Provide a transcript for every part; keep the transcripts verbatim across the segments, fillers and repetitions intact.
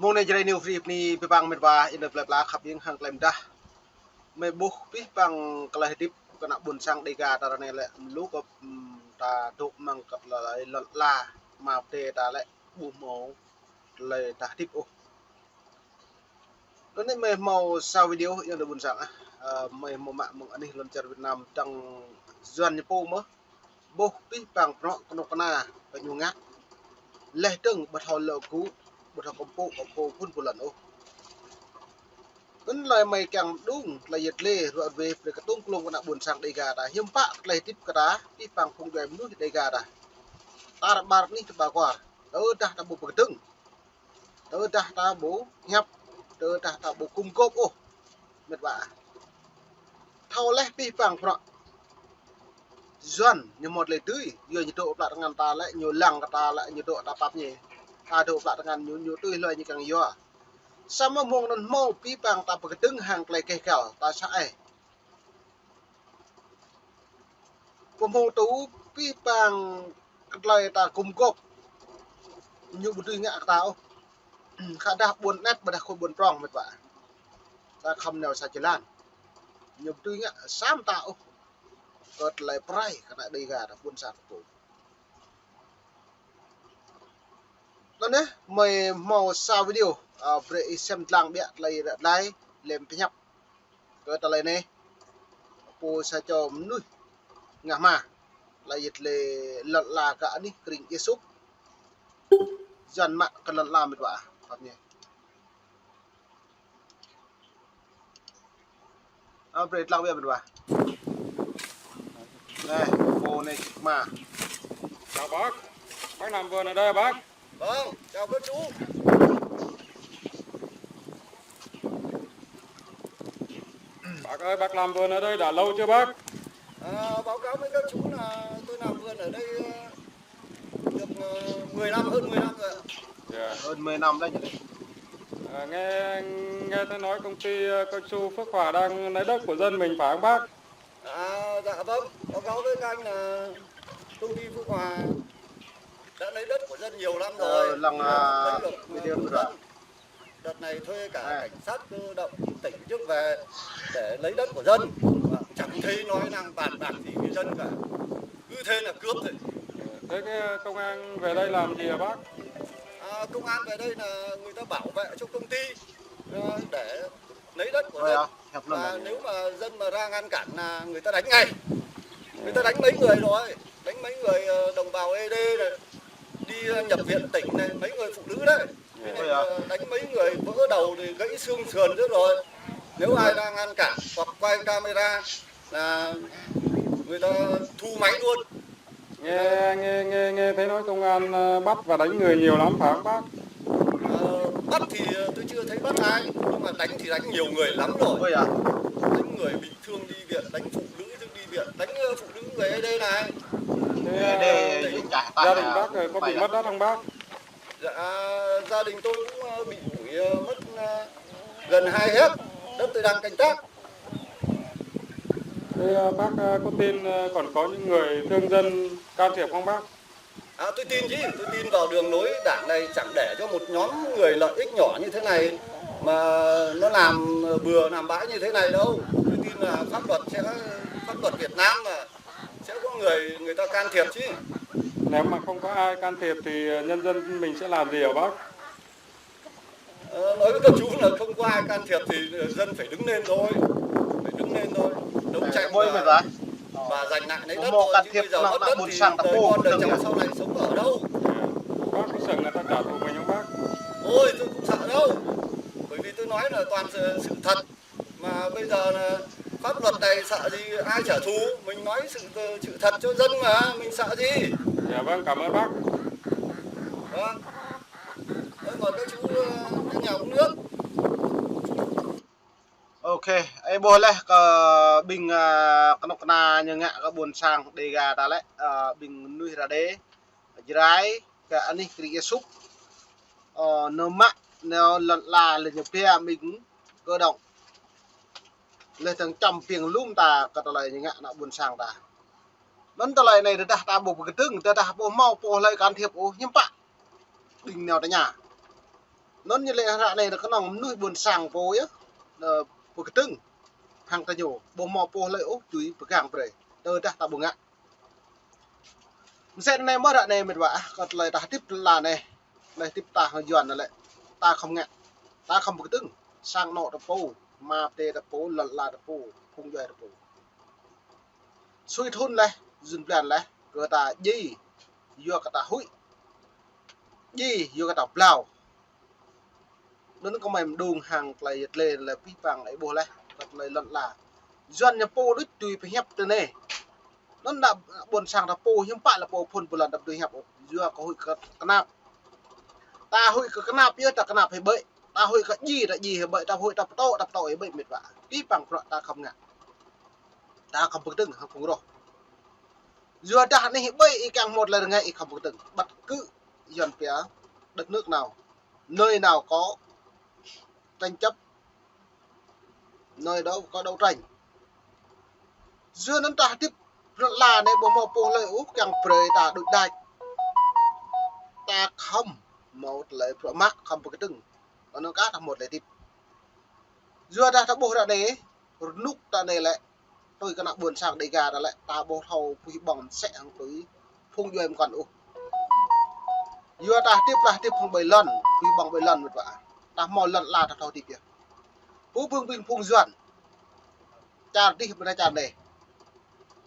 Mơ̆ng anai Jrai New Free bơni abih bang met wa, ih nao plơi pla khăp ƀing hăng klem dah. Mơi ƀuh abih bang tơlơi hơdip kơ ană ƀôn sang Dega ta ră anai lĕ, lu kơ, ưm, ta dŏ mơ̆ng kơ tơlơi lŏn ala, mă pơdai ta lĕ ƀu hmâo tơlơi ta hơdip ôh. Anŭn anai mơi hmâo sa video ayŏng adơi ƀôn sang ah. Ơ, mơi hmâo mă mơ̆ng anih lŏn čar Việt Nam dăng Yuan ñu pô mơ̆n. Ƀuh abih bang prŏ kơnuk kơna kơ ñu ngă. Leh dơ̆ng ƀu thâo lŏ gŭ, ƀu thâo kơm pŭ kơ pô phun pô lŏn ôh. Anŭn tơlơi mơi kiăng đung tơlơi yet lê ruă ruê brơi kơ tơlơi klông kơ ană ƀôn sang Dega ta. Hiư̆m pă tơlơi hơdip kơ ta, abih bang phung djuai mơnuih Dega ta. Ta rơbat anih ta ba kuar. Tơdah ta ƀu pơkơdơ̆ng. Tơdah ta ƀu hiăp, tơdah ta ƀu gum gôp ôh. Met wa. Thâo leh abih bang prŏ. Yuan ñu hmâo tơlơi tui, yua ñu dŏ plă tơngan ta lĕ, ñu lăng kơ ta lĕ, ñu dŏ ta pap ñu. Ta dŏ plă tơngan ñu, ñu tui hlơi ñu kiăng yua. Samơ̆ mơ̆ng anŭn hmâo abih bang ta pơkơdơ̆ng hăng tơlơi keh kal, ta sa ai. Pơhmô tŭ abih bang kơ tơlơi ta gum gôp. Ñu ƀu dưi ngă kơ ta ôh. Khă dah ƀuôn anet ƀôdah khul ƀuôn prŏng met wa. Ta khŏm nao sa jơlan. Ñu ƀu dưi ngă sa mơta ôh. Kơ tơlơi pơrai kơ ană Dega ta ƀuôn sang ta pô. Anŭn anai, mơi hmâo sa video, ơ, brơi ih sem dlăng biă tơlơi ră anai, lem pơhiăp. Kơ tơlơi anai, pô sa čô mơnuih ngă hma, tơlơi yet lê lŏn ala kơ anih krĭng Yêsu. Yuan mă kơ lŏn ala met wa, pap ñu. Ơ, brơi dlăng biă met wa. Anai, pô anai čih hma. Chào bác. Bác làm vườn ở đây hả bác? Vâng, chào các chú. Bác ơi, bác làm vườn ở đây đã lâu chưa bác? À, báo cáo với các chú là tôi làm vườn ở đây, ờ, được, ờ, mười năm, hơn mười năm rồi ạ. Dạ. Hơn mười năm đấy nhỉ? À, nghe, nghe tôi nói công ty, ờ, cao su Phước Hòa đang lấy đất của dân mình phải không bác? À, dạ vâng, báo cáo với các anh là công ty Phước Hòa đã lấy đất của dân nhiều lắm rồi. Ờ, lăng, à, lấy được, ờ, của dân. Đợt này thuê cả cảnh sát cơ động tỉnh trước về để lấy đất của dân. Mà chẳng thấy nói năng bàn bạc gì với dân cả. Cứ thế là cướp thôi. Thế cái công an về đây làm gì hả bác? À, công an về đây là người ta bảo vệ cho công ty, ờ, để lấy đất của dân. Và nếu mà dân mà ra ngăn cản là người ta đánh ngay. Người ta đánh mấy người rồi. Đánh mấy người, ờ, đồng bào Ê Đê này, đi, ờ, nhập viện tỉnh này, mấy người phụ nữ đấy. Thế này, ờ, đánh mấy người vỡ đầu thì gãy xương sườn hết rồi. Nếu ai ra ngăn cản hoặc quay camera là người ta thu máy luôn. Nghe, nghe, nghe, nghe thấy nói công an, ờ, bắt và đánh người nhiều lắm phải không bác? Ờ, bắt thì, ờ, tôi chưa thấy bắt ai, nhưng mà đánh thì đánh nhiều người lắm rồi. Ôi à. Đánh người bị thương đi viện, đánh phụ nữ đi viện, đánh, ờ, phụ nữ người Ê Đê này. Thế, gia đình bác, ờ, có bị mất đất không bác? Dạ, gia đình tôi cũng, ờ, bị ủi, ờ, mất, ờ, gần hai héc đất tôi đang canh tác. Thế, ờ, bác, ờ, có tin, ờ, còn có những người thương dân can thiệp không bác? À, tôi tin chứ, tôi tin vào đường lối Đảng này chẳng để cho một nhóm người lợi ích nhỏ như thế này mà nó làm bừa làm bãi như thế này đâu. Tôi tin là pháp luật sẽ, pháp luật Việt Nam mà sẽ có người, người ta can thiệp chứ. Nếu mà không có ai can thiệp thì, ờ, nhân dân mình sẽ làm gì hả bác? Ờ, nói với các chú là không có ai can thiệp thì dân phải đứng lên thôi. Phải đứng lên thôi. Đấu tranh và, và giành lại lấy đất thôi. Chứ bây giờ mất đất thì đời con đời cháu sau này sống ở đâu? Bác có sợ người ta trả thù mình không bác? Ôi, tôi không sợ đâu. Bởi vì tôi nói là toàn sự, sự thật. Mà bây giờ là pháp luật này sợ gì ai trả thù, mình nói sự, sự thật cho dân mà, mình sợ gì? Dạ vâng, cảm ơn bác. Vâng. Thế còn các chú, ờ, các nhà uống nước. Ok, ih ƀuh laih kơ ƀing, ơ, kơnuk kơna ñu ngă kơ ƀôn sang Dega ta lĕ, ơ, ƀing mơnuih Rađê, Jrai, kơ anih krĭng Yêsu. Ơ, ñu mă, ñu lŏn ala lĕ ñu pia ƀing kơ dŏng. Lĕ tơ̆ng čăm piêng lŏm ta kơ tơlơi ñu ngă ană ƀôn sang ta. Anŭn tơlơi anai tơdah ta ƀu pơkơdơ̆ng, tơdah ƀu hmâo pô hlơi can thiệp ôh hiư̆m pă. Ƀing nao tơña. Anŭn ñu lĕ ră anai kơnơ̆ng mơnuih ƀôn sang pô yơh, ơ, pơkơdơ̆ng hăng ta ñu, ƀu hmâo pô hlơi ôh dưi pơgang brơi. Tơdah ta ƀu ngă. Mơsĕ anai mơ̆ ră anai met wa ah, kơ tơlơi ta hơdip lŏn la anai. Tơlơi hơdip ta hăng Yuan anai lĕ. Ta khŏm ngă. Ta khŏm pơkơdơ̆ng. Sang anŏ ta pô, ama adơi ta pô, lŏn la ta pô, phung djuai ta pô. Sui thun laih, jun blan laih, kơ ta djai, yua kơ ta huĭ. Djai, yua kơ ta blao. Anŭn kơmơi mơđung hăng tơlơi yet lê lĕ pih pang ih ƀuh laih, kơ tơlơi lŏn la. Yuan ñu pô đôč tui pơhiăp tơ anai. Anŭn đa ƀôn sang ta pô, hiư̆m pă lĕ pô phŭn pơlŏn đăp tui hiăp ôh. Yua kơ huĭ kơ kơnap. Ta huĭ kơ kơnap yơh, ta kơnap hĭ ƀơi. Ta huĭ kơ djai, ta djai hĭ ƀơi. Ta huĭ ta pơtŏ, ta pơtŏ hĭ ƀơi met wa. Pih pang bruă ta khŏm ngă. Ta khŏm pơkơdơ̆ng hăng phung roh. Yua dah anih ih ƀơi ih kiăng hmâo tơlơi rơngai ih khŏm pơkơdơ̆ng. Bất cứ Yuan pia đất nước nào, nơi nào có tranh chấp, nơi đó có đấu tranh. Yua anŭn ta hơdip lŏn la anai ƀu hmâo pô hlơi ôh kiăng brơi ta đôč đač. Ta khŏm hmâo tơlơi bruă mă khŏm pơkơdơ̆ng. Anŭn kah ta hmâo tơlơi hơdip. Yua dah ta ƀuh ră anai, rơnŭk ta anai lĕ, tui kơ ană ƀôn sang Dêga ta lĕ, ta ƀu thâo pơhiăp ƀơ̆ng mơsĕ hăng tui phung djuai mơkŏn ôh. Yua ta hơdip lĕ hơdip hăng ƀơi lŏn, pơhiăp ƀơ̆ng ƀơi lŏn met wa. Ta hmâo lŏn la ta thâo hơdip yơh. Pô phung ƀing phung Yuan. Čar dih ƀơi anai čar anai.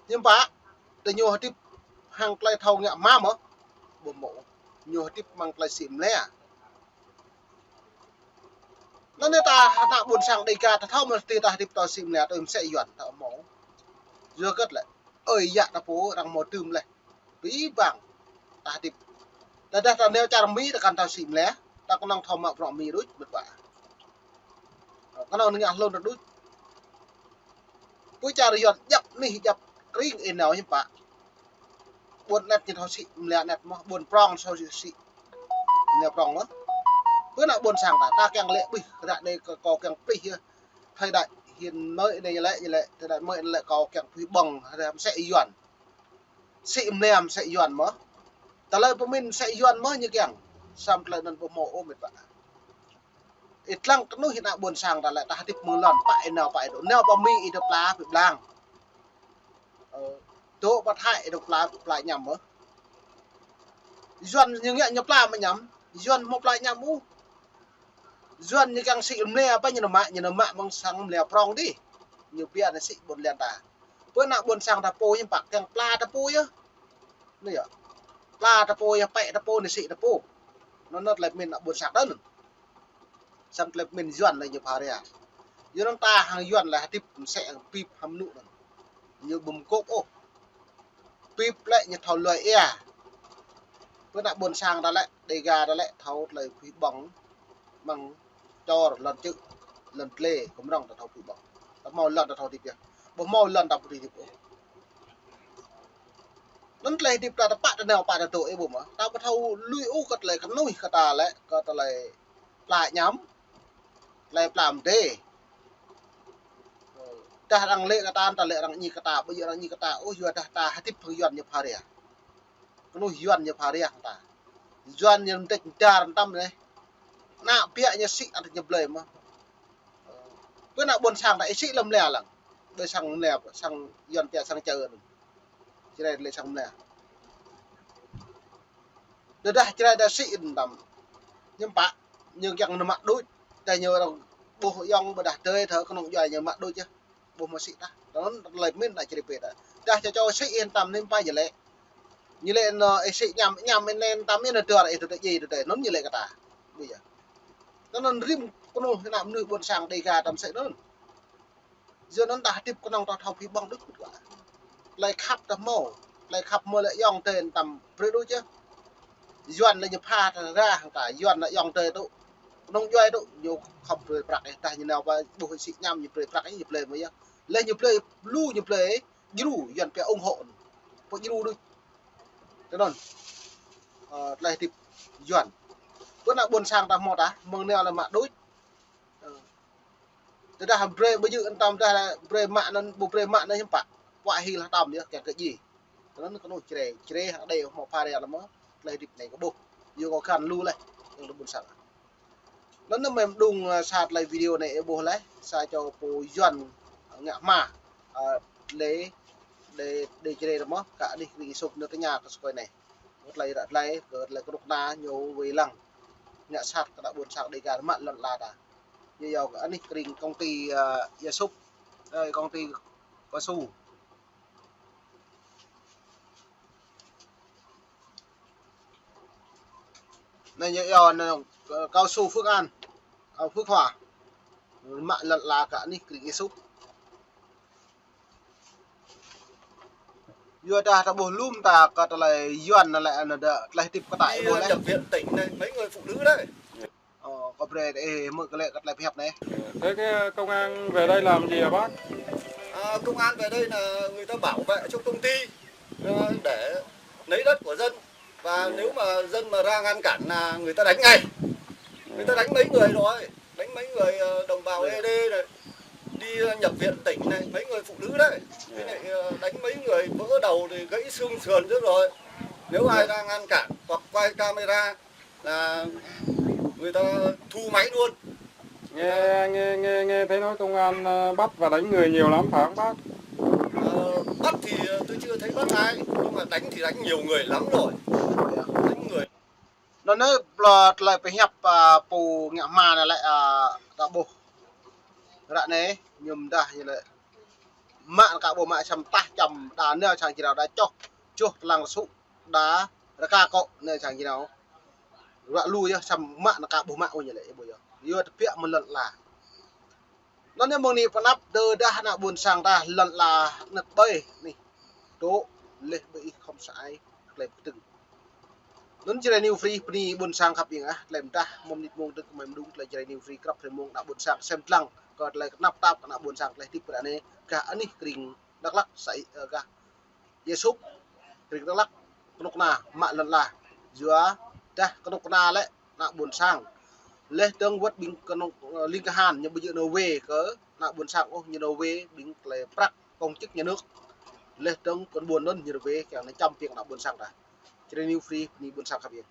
Hiư̆m pă, ta ñu hơdip hăng tơlơi thâo ngă mơ̆? Ƀu hmâo. Ñu hơdip hăng tơlơi sĭ mơlia. Anŭn anai ta ană ƀôn sang Dêga ta thâo mơ̆ tơlơi ta hơdip ta sĭ mơlia tui mơsĕ Yuan ta hmâo. Yua kơ tơlơi ơi yă ta pô arăng hmâo tơm laih. Pih pang ta hơdip. Tơdah ta nao čar Mi ta kăn thâo sĭ mơlia, ta kơnơ̆ng thâo mă bruă Mi đôč met wa. Kơnơ̆ng ngă hlŭn ta đôč. Pơ čar Yuan djăp anih djăp kring ih nao hiư̆m pă. Ƀôn anet ñu thâo sĭ mơlia anet mơ̆, ƀôn prŏng thâo sĭ, sĭ mơlia prŏng mơ̆. Pơ ană ƀôn sang ta, ta kiăng lĕ ƀuh, ră anai kơ kâo kiăng plih yơh. Thời đại hiện nay anai lĕ, ñu lĕ, thời đại mới anai lĕ kâo kiăng pơhiăp ƀơ̆ng, ră mơsĕ Yuan. Sĭ mơlia mơsĕ Yuan mơ̆. Tơlơi pơmĭn mơsĕ Yuan mơ̆ ñu kiăng. Samơ̆ tơlơi anŭn ƀu hmâo ôh met wa. Ih lăng kơnuih ană ƀôn sang ta lĕ ta hơdip mơ̆ng lŏn pă ih nao pă ih dŏ. Nao pơ Mi ih dŏ pla pơblang. Ơ, dŏ pơ Thái ih dŏ pla, pla añăm mơ̆. Yuan ñu ngă ñu pla mă añăm. Yuan hmâo pla añăm ôh. Yuan ñu kiăng sĭ mơlia pă ñu nao mă, ñu nao mă mơ̆ng sang mơlia prŏng dih. Ñu pia anai sĭ ƀôn lan ta. Pơ ană ƀôn sang ta pô hiư̆m pă kiăng pla ta pô yơh. Anai yơh. Pla ta pô yơh, pĕ ta pô, anai sĭ ta pô. Anŭn anŭn tơlơi pơmĭn ană ƀôn sang ta anŭn. Samơ̆ tơlơi pơmĭn Yuan lĕ ñu pha ria. Yua anŭn ta hăng Yuan lĕ hơdip mơsĕ hăng pip hăng mơnŭ anŭn. Ñu ƀu mơkŏp ôh. Pip lĕ ñu thâo lui ia. Pơ ană ƀôn sang ta lĕ, Dêga ta lĕ thâo tơlơi pơhiăp ƀơ̆ng mơ̆ng čor lŏn čư̆, lŏn tlê, kơmrŏng ta thâo pơhiăp ƀơ̆ng. Ta hmâo lŏn ta thâo hơdip yơh. Ƀu hmâo lŏn ta ƀu hơdip ôh. Anŭn tơlơi hơdip ta, ta pă ta nao pă ta dŏ ih ƀuh mơ̆. Ta ƀu thâo lui ôh kơ tơlơi kơnuih kơ ta lĕ, kơ tơlơi pla añăm, tơlơi pla mơdê. Dah arăng lĕ kơ ta, ta lĕ arăng ñi kơ ta, ƀu djơ̆ arăng ñi kơ ta ôh, yua dah ta hơdip hăng Yuan ñu pha ria. Kơnuih Yuan ñu pha ria hăng ta. Yuan ñu mơdĕč mơdar mơtam anai. Ană biă ñu sĭ, ană ñu blơi mơ̆. Pơ ană ƀôn sang ta ih sĭ lăm mơlia lăng. Ƀơi sang mơlia, sang Yuan pia sang čơ anŭn. Jrai lĕ sang mơlia. Tơdah Jrai ta sĭ mơtam. Hiư̆m pă, ñu kiăng nao mă đôč. Tơdah ñu arăng ƀuh ayŏng ƀôdah adơi thâo kơnơ̆ng djuai ñu mă đôč yơh. Ƀu hmâo sĭ tah. Tơl anŭn tơlơi pơmĭn ană Jrai pĕ ta. Tơdah čô čô sĭ hiư̆m tam anai pă ñu lĕ. Ñu lĕ anŭn ih sĭ añăm, añăm ih anai tam ih anŭn dơr ih tơdơi djai tơdơi. Anŭn ñu lĕ kơ ta. Ƀu djơ̆. Tơl anŭn rĭm kơnuih ană mơnuih ƀôn sang Dêga tam sĭ anŭn. Yua anŭn ta hơdip kơnơ̆ng ta thâo pơhiăp ƀơ̆ng đôč đôč wa. Tơlơi khăp ta hmâo, tơlơi khăp hmâo lĕ ayŏng adơi tam brơi đôč yơh. Yuan lĕ ñu pha ta ra hăng ta, Yuan lĕ ayŏng adơi tŭ. Kơnơ̆ng djuai tŭ, ñu khŏm brơi prăk ih, tơdah ñu nao pơ ƀuh sĭ añăm ñu brơi prăk ih, ñu blơi mơ̆ yơh. Lĕ ñu blơi lu, ñu blơi djru, Yuan pia ủng hộ. Pô djru đôč. Tơl anŭn. Ơ, tơlơi hơdip Yuan. Pơ ană ƀôn sang ta hmâo ta, mơ̆ng nao lĕ mă đôč. Ơ. Tơdah brơi ƀu djơ̆ tam dah brơi mă anŭn, ƀu brơi mă anŭn hiư̆m pă. Puă hil hơtăm yơh, kiăng kơ djai. Tơl anŭn kơnuih Jrai, Jrai hăng Êđê hmâo pha ria lăm mơ̆, tơlơi hơdip anai kơ ƀuh. Yua kơ găn lu laih, ayŏng adơi ƀôn sang. Anŭn mơ̆n mơ̆ng đung, ơ, sa tơlơi video anai ih ƀuh laih, sa čô pô Yuan, ơ, ngă hma, ơ, lĕ, đe, đe Jrai rơmơ̆, kơ anih kring Yêsup nao tơña kơ sơkơi anai. Kơ tơlơi ră tơlơi, kơ tơlơi kơnuk kơna ñu wai lăng. Ngă sat kơ ană ƀôn sang Dêga mă lŏn ala ta. Ñu yua kơ anih kring công ty, ơ, Yêsup, ơ, công ty Cao su. Anai ñu yua anai, ơ, Cao su Phước An, ơ, Phước Hòa. Mă lŏn ala kơ anih kring Yêsup. Yua dah ta ƀuh lŏm ta kơ tơlơi Yuan anai lĕ anai đa tơlơi hơdip kơ ta ih ƀuh laih. Đi, ờ, nhập viện tỉnh này, mấy người phụ nữ đấy. Ơ, kâo brơi ih hmư̆ kơ lĕ kơ tơlơi pơhiăp anai. Thế cái công an về đây làm gì hả bác? À, công an về đây là người ta bảo vệ cho công ty, ờ, để lấy đất của dân. Và nếu mà dân mà ra ngăn cản là người ta đánh ngay. Người ta đánh mấy người rồi, đánh mấy người, ờ, đồng bào Ê Đê này, đi, ờ, nhập viện tỉnh này, mấy người phụ nữ đấy. Với lại, ờ, đánh mấy người vỡ đầu thì gãy xương sườn trước rồi. Nếu ai ra ngăn cản hoặc quay camera là người ta thu máy luôn. Nghe, nghe, nghe, nghe thấy nói công an, ờ, bắt và đánh người nhiều lắm phải không bác? Ờ, bắt thì, ờ, tôi chưa thấy bắt ai, nhưng mà đánh thì đánh nhiều người lắm rồi. Đánh người. Anŭn anai, ơ, tơlơi pơhiăp, ơ, pô ngă hma anai lĕ, ơ, ta ƀuh. Ră anai, ñu mơdah ñu lĕ. Mă anŭn kơ ƀuh mă čăm tah čăm đa nao sang jrao đa čoh, čoh tơlang rơsŭ. Đa rơka akŏ anai sang jrao. Ră lu yơh čăm mă anŭn kơ ƀuh mă ôh ñu lĕ ih ƀuh yơh. Yua tơbiă mơ̆ng lŏn ala. Anŭn anai mơ̆ng anai pơanăp tơdah ană ƀôn sang ta lŏn ala anŭn ƀai anai. Tŏ leh ƀai ih khŏm sa ai tơlơi pơkơdơ̆ng. Anŭn Jrai New Free bơni ƀôn sang khăp ƀing ah, tơlơi mơdah mơ̆ng mơnit mông dơ̆ng kơmơi mơdung tơlơi Jrai New Free krăp hrơi mông ană ƀôn sang sem lăng kơ tơlơi kơnăp tap ană ƀôn sang tơlơi hơdip ră anai gah anih kring Dak Lak sa ih, ơ, gah Yêsup, kring Dak Lak, kơnuk kơna mă lŏn ala. Yua dah kơnuk kơna lĕ ană ƀôn sang. Leh dơ̆ng wơ̆t ƀing kơnuk, ơ, ling kahan ñu ƀu djơ̆ nao wai kơ ană ƀôn sang ôh, ñu nao wai ƀing tơlơi prăk công chức nhà nước. Leh dơ̆ng kơ ƀôn anŭn ñu nao wai kiăng nao čăm ƀing ană ƀôn sang ta. Jrai New Free bơni ƀôn sang khăp ƀing.